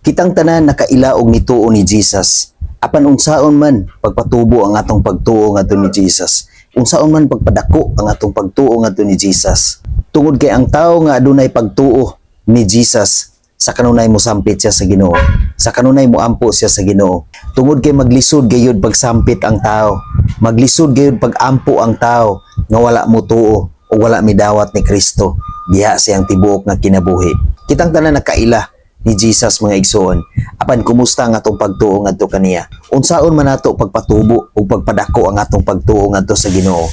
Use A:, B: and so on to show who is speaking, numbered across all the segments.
A: Kitang tanan nakaila og nituo ni Jesus. Apan unsaon man pagpatubo ang atong pagtuo ngadto ni Jesus? Unsaon man pagpadako ang atong pagtuo ngadto ni Jesus? Tungod kay ang tao nga adunay pagtuo ni Jesus, sa kanunay mo sampit siya sa Ginoo. Sa kanunay mo ampo siya sa Ginoo. Tungod kay maglisod gayud pagsampit ang tao. Maglisod gayud pagampo ang tao nga wala mo tuo o wala midawat ni Kristo diha siyang tibuok nga kinabuhi. Kitang tanan nakaila ni Jesus, mga igsoon. Apan kumusta ang atong pagtuo ngadto kaniya? Unsaon man nato pagpatubo ug pagpadako ang atong pagtuo ngadto sa Ginoo?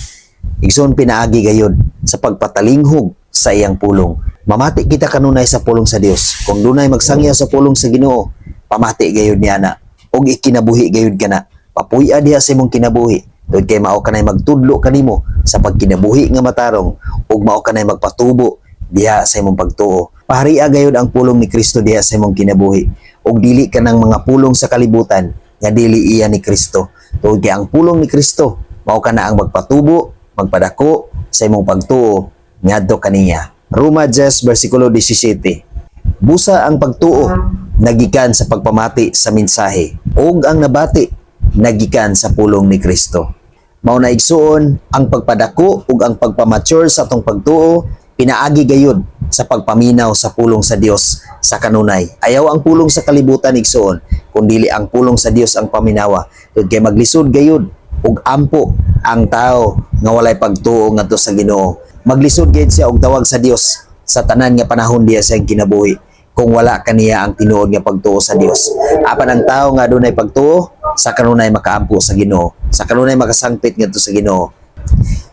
A: Igsoon, pinaagi gayud sa pagpatalinghog sa iyang pulong. Mamati kita kanunay sa pulong sa Dios. Kung dunay magsangyaw sa pulong sa Ginoo, pamati gayud niya na ug ikinabuhi gayud kana. Papuy-a diha sa imong kinabuhi. Tungod kay mao kanay magtudlo kanimo sa pagkinabuhi nga matarong ug mao kanay magpatubo diha sa imong pagtuo. Paharia gayud ang pulong ni Kristo diha sa imong kinabuhi ug dili kanang mga pulong sa kalibutan nga dili iya ni Kristo. Tungod kay ang pulong ni Kristo mao kana ang magpatubo, magpadako sa imong pagtuo ngadto kaniya. Roma 10 versikulo 17. Busa ang pagtuo nagikan sa pagpamati sa mensahe ug ang nabati nagikan sa pulong ni Kristo. Mao na, igsuon, ang pagpadako ug ang pagpamature sa atong pagtuo pinaagi gayud sa pagpaminaw sa pulong sa Dios sa kanunay. Ayaw ang pulong sa kalibutan, igsuon, kun dili ang pulong sa Dios ang paminawa. Tungod kay maglisod gayud ug ampo ang tao nga walay pagtuo ngadto sa Ginoo. Maglisod gayud siya og tawag sa Dios sa tanan nga panahon diha sa iyang kinabuhi kung wala kaniya ang tinuod nga pagtuo sa Dios. Apan ang tao nga adunay pagtuo, sa kanunay makaampo sa Ginoo, sa kanunay makasangpit ngadto sa Ginoo.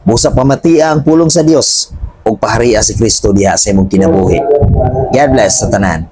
A: Busa pamatia ang pulong sa Dios ug paharia si Kristo diha sa imong kinabuhi. God bless sa tanan.